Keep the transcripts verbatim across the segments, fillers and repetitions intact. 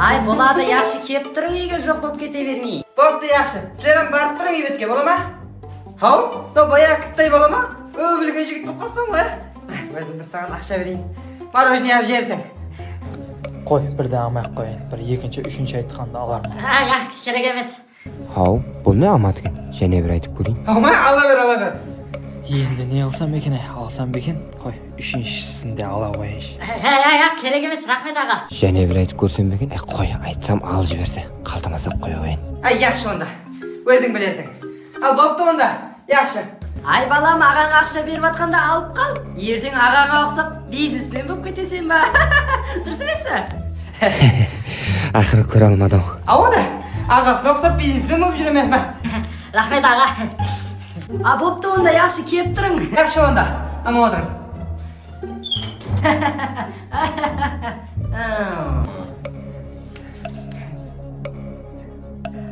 Ay, boladı, yaqshı, kep turıń, úyge joq bolıp kete bermey. Boptı, yaqshı. Sizler hám barıp turıń úy betke, bola ma? Haw, mınaw bayaǵı kittay bala ma? Óbilgen jigit bolıp qapsań ǵoy, á? Ózim bir saǵan aqsha bereyin. Morojnıy alıp jiberseń. Qoy, birden almay-aq qoyayın. Bir ekinshi, úshinshi aytqanda alarman. Á, yaq, kerek emes. Haw, bul ne amat eken? Jáne bir aytıp kóreyin. Haw ma, ala ber, ala ber. Endi ne qılsam eken, ay? Alsam ba eken? Qoy, úshinshisin de ala qoyayınshı. Á, á, á, yaq, kerek emes, raxmet, aǵa. Jáne bir aytıp kórsem ba eken? Ay, qoy, aytsam alıp jiberse, qaltama salıp qoya qoyayın. Ay, yaqshı onda. Óziń bilerseń. Al, boptı onda. Yaqshı. Ay, balam, aǵańa aqsha berip atqanda alıp qal. Erteń aǵańa uqsap biznesmen bolıp keteseń ba? Durıs emes pe? Aqırı kóre almadıń. Awa da, aǵasına uqsap biznesmen bolıp júremen ba? Raxmet, aǵa. A, boptı onda, yaqshı, kep turıń. Yaqshı onda. Aman otırıń.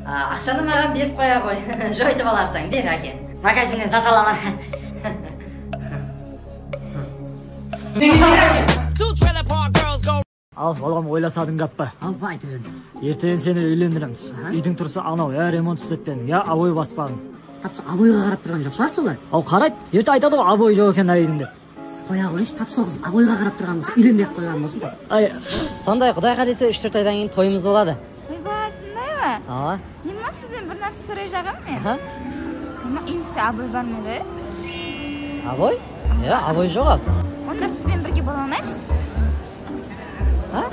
A, aqshanı maǵan berip qoya ǵoy. Joytıp alarsań, ber, áke. Magazinnen zat alaman. Al, balǵam, oylasadıń gáp pa? Al, ayt endi. Erteń seni úylendiremiz. Aha. Úydiń turısı anaw, ya remont isletpediń, ya aboy baspadıń. Tapsa aboyǵa qarap turǵan joq shıǵar solar. Al, qaraydı. Erte aytadı ǵoy, aboy joq eken úydiń dep. Qoya qoyınshı, tap sol qız aboyǵa qarap turǵan bolsa, úylenbey-aq qoyǵan bolsın. Ay, sonday, Quday qálese, úsh-tórt aydan keyin toyımız boladı. Oyba, sonday ma? Awa. Nima, sizden bir nárse sorayjaq edim men. Aha. Nima, úyińizde aboy bar ma edi? Aboy? Yoq, aboy joq al. Onda siz benen birge bola almaymız. Ha?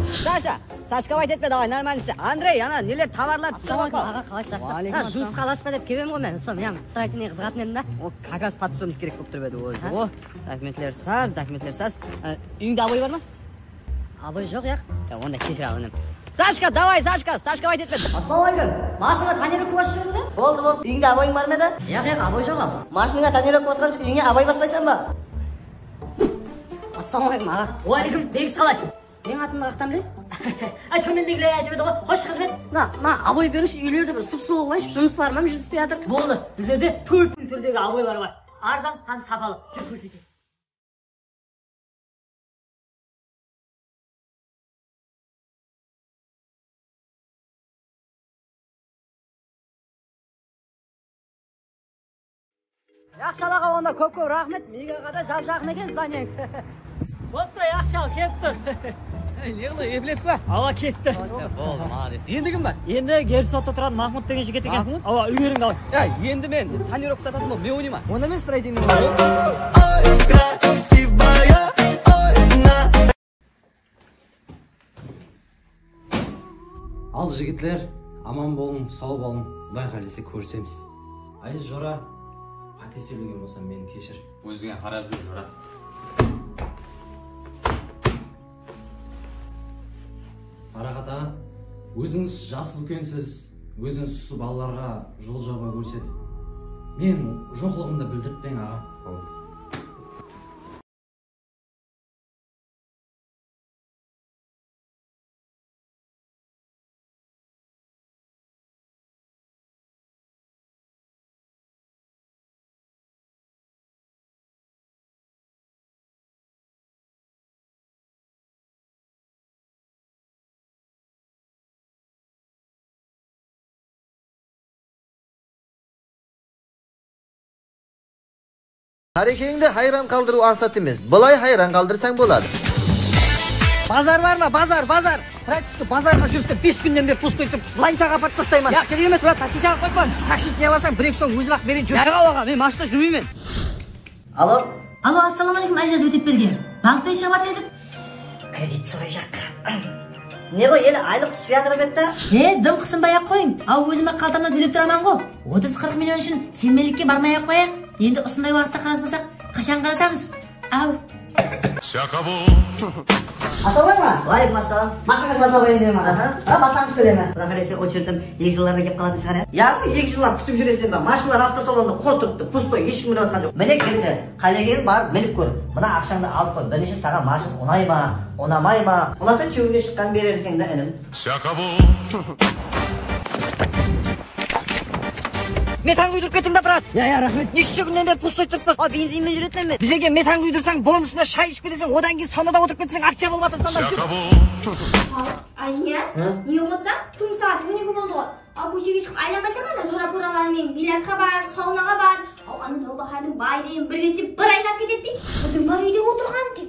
Sasha, Sashka, ayt etpe, davay, normalnıyshe. Andrey, ana, neler, tovarlar túsip atır. Assalawma áleykum, aǵa, qalaysız? Wa áleykum assalam. Jumısqa alasız ba dep kelip edim ǵoy men. Sol, men stroitelniy qızıǵatın edim da. O, kak raz podpischonnik kerek bolıp turıp edi ózi. Ha? O, dokumentler saz, dokumentler saz. E, úyińde aboy bar ma? Aboy joq, yaq. Ya, onda keshir al, inim. Sashka, davay, Sashka, Sashka, ayt etpe. Assalawma áleykum. Mashinaǵa tonirovka basıp jiberdiń be? Boldı, boldı. Úyińde aboyıń bar ma edi? Yaq, yaq, aboy joq al. Mashinaǵa tonirovka basqansha úyińe aboy baspaysam ba? Assalawma áleykum, aǵa. Wa áleykum, bek salay. Meniń atımdı qayaqtan bilesiz? Ay, tómendegiler aytıp edi ǵoy. Xosh, xızmet. Mına, mına aboy berińshi, úylerdi bir sıp-sulıw qılayınshı, jumıslarım hám júrispey atır. Boldı, bizlerde tórt túrdegi aboylar bar. Arzan hám sapalı. Júr, kórseteyin. Yaqshı, aǵa, onda kóp-kóp raxmet. Miyik aǵa da jap-jaqın eken zdaniyeń. Boptı, yaqshı, al, kelip tur. Ey, ne qıldı, eplet pa? Awa, ketti. Boldı, malades. Endi kim bar? Endi Gerdi sotta turadı, Mahmud degen jigit eken. Mahmud? Awa, úyeriń davay. Ey, endi men tonirovka satatuǵın bolıp ne oynayman? Onda men stroitelniy bolayın. Oy, krasivaya, oy, na. Al, jigitler, aman bolıń, saw bolıń. Quday qálese, kórisemiz. Aziz jora, qáte sóylegen bolsam, meni keshir. Ózińe qarap júr, jora. Maraxat aǵa, ózińiz jası úlkensiz, ózińiz usı balalarǵa jol jabıla kórsetip, meniń joqlıǵımdı bildirtpeń, aǵa. Qárekeńdi hayran qaldırıw ańsat emes. Bılay hayran qaldırsań boladı. Bazar bar ma? Bazar, bazar! Brat, usı bazarǵa júrse, bes kúnnen beri pustoy turıp, layınshaq aparıp tastayman. Yaq, kerek emes, brat, taksishe alıp qoyıp bar. Taksi ne qılasań, bir-eki som ózim-aq bereyin, júr. Yaq, aǵa, men mashinada júrmeymen. Alo? Alo, assalamualeykum, Ájaz Ótepbergenov. Bankten shıǵıp atır edik. Kredit sorayjaq. Ne ǵoy, ele aylıq túspey atır edi da? E, dım qısınbay-aq qoyıń. Aw, ózim-aq qaltamnan tólep turaman ǵo. Otız-qırıq million ushın semenlikke barmay-aq qoyayıq. Endi usınday waqıtta qaraspasak, qashan qarasamız? Aw. Assalamu aleykum. Wa aleykum assalam. Mashinanı tasıp alayın deymen. Aha. Mına baslanǵısh tólemi. Quday qálese, ochertim eki jıllardan kelip qalatın shıǵar, ya? Ya, eki jıllap kútip júreseń ba? Mashinalar avtosalonda qur turıptı, pustoy, hesh kim minip atqan joq. Mine keldi. Qálegeniń barıp minip kór. Mına aqshańdı alıp qoy. Birinshi, saǵan mashina unay ma, unamay ma? Unasa, kewilge shıqqanın bererseń da, inim. Metan quydırıp ketiń da, brat. Ya, ya, raxmet. Neshe kúnnen beri pustoy turıppız. A, benzinmen júretuǵın men. Bizlerge metan quydırsań, bonusına shay iship keteseń, odan keyin saunada otırıp keteseń, akciya bolıp atır, saunada júr. Ájiniyaz, Ha? Ne qılıpsań? Túngi saat on eki boldı ǵoy. Aw, kóshege shıǵıp aylanbaysań ba, ana jora-poralar menen bilyardqa bar, saunaǵa bar. Aw, ana Náwbáhárdiń bayı degen bir ketse bir aylap ketedi dey. Biziń bay úyde otırǵan, tek